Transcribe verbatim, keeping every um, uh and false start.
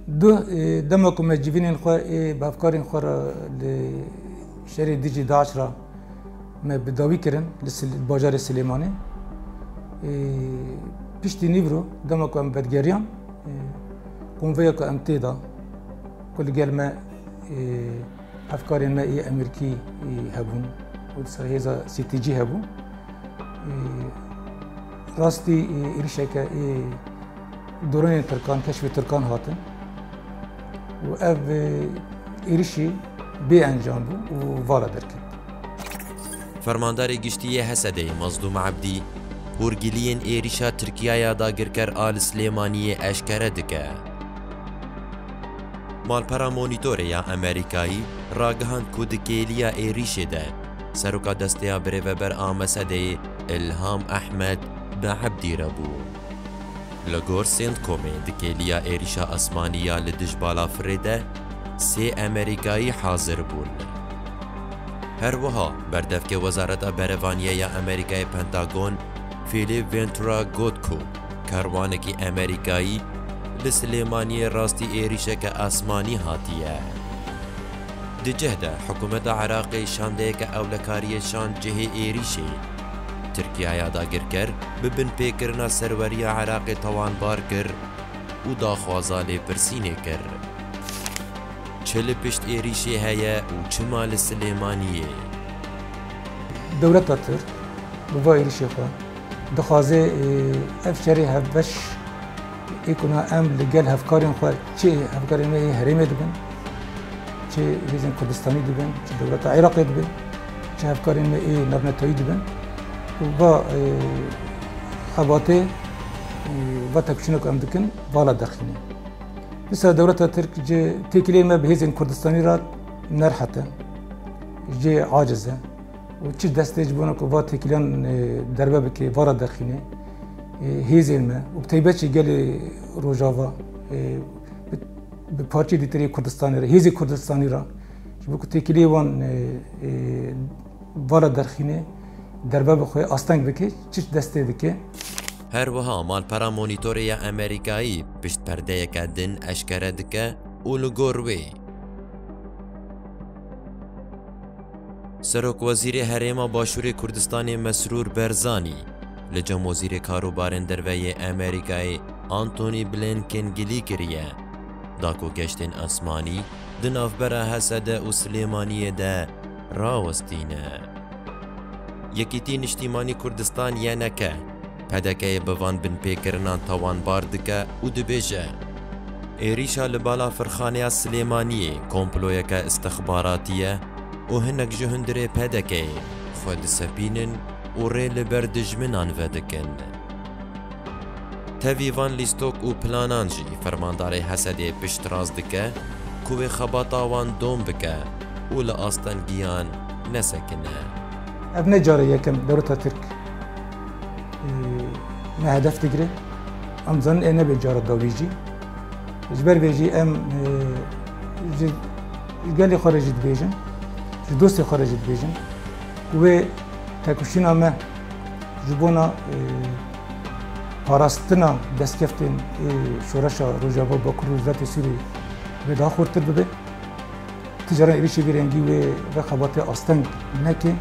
Duh, e, dema ku me civînên xwe ê bi hevkarên xwe re li şerê dijî DAIŞ re me bi dawî kirin li Sil-, bajarê Silêmanê. E, piştî nîvro dema ku em vedigeriyan, e, konvoya ku em tê de ku li gel me, e, hevkarên me ê Amerîkî, e, hebûn û di ser hêza C T G hebû. Ê, rastî, ê, êrişeke ê dronên Tirkan, keşfê Tirkan hatin û ev, ê, êrişî bê encam bû û vala derket. Fermandarê Giştî yê Hesedê Mazlûm Ebdî hûrgiliyên êrişa Tirkiyaya dagirker a li Silêmaniyê eşkere dike. Malpera Monitorê ya Amerîkayî ragihand ku di kêliya êrîşê de seroka desteya birêveber a Mesedeyê Îlham Ehmed bi Ebdî re bû. Li gor Centcomê di kêliya êrîşa asmanî ya li dij balafirê de sê Amerîkayî hazir bûn. Her wiha berdevkê Wezareta Berevaniye ya Amerîkayê Pentagon Philip Ventura got ku karwanekî Amerîkayî li Silêmaniyê rastî êrîşeke asmanî hatiye. Di cih de hikûmeta Iraqê şandeyeke ewlekariyê şand cihê êrîşê. Tirkiyaya dagirker bi binpêkirina serweriya Iraqê tawanbar kir û daxwaza lêpirsînê kir. Çi li pişt êrîşê heye û çima li Silêmaniyê? Dewleta Tirk bi va êrîşê xwe dixwaze, e, ev şerê hevbeş ê ku na em li gel hevkarên xwe, çi hevkarên me ê herêmê dibin, çi hêzên Kurdistanî dibin, çi dewleta Iraqê dibin, çi hevkarên me ê navnetewî dibin û va, e, xebatê, e, va tepşîna ku em dikin, vala derxîne. Dîsa dewleta Tirk ji têkiliyên me bi hêzên Kurdistanî re nerhete, jê aciz e û çi destê ji bona ku va têkiliyan, e, derve bike, va re derxîne, e, hêzên me û bi taybet jî gelê Rojava, e, bi, bi parçeyê dîtirê Kurdistanê re, hêzê Kurdistanî re, ji bo ku têkiliyê wan, e, e, vala derxîne, derve bixwe, asteng bike, çi destê dike. Her wiha malpera Monitorê ya Amerîkayî pişt perdeyeke din eşkere dike û li gor wê, Serokwezîrê Herêma Başûrê Kurdistanê Mesrûr Berzanî li cem Wezîrê Karûbarên Derve yê Amerîkayê Antony Blinken gilî kiriye, da ku geştên asmanî di navbera Hesede û Silêmaniyê de rawestîne. Yekîtî Niştîmanî Kurdistan, Y N K, P D K'yê bi van binpêkirinan tawanbar dike û dibêje, êrîşa li Balafirxaneya Silêmaniyê komployeke istixbaratî ye û hinek ji hundirê P D K'yê xwe disepînin û rê li ber dijminan vedikin. Tevî van lîstok û planan jî fermandarê Hesedê piştrast dike ku wê xebata wan dom bike û li astengiyan nesekine. Ev ne cara yekem dewleta Tirk, e, me hedef digire. Em dizanin ê nebe cara dawî jî. Ji ber vê jî em, e, ji, ji gelê xwe re jî dibêjin, ji dostê xwe re jî dibêjin ku wê tekoşîna me ji bona, e, parastina destkeftên, e, şoreşa Rojava Bakur û Rojhilatê Sûriyê wê daha xurtir bibe. Ti caran êrîşê vî rengî wê ve xebatê asteng neke.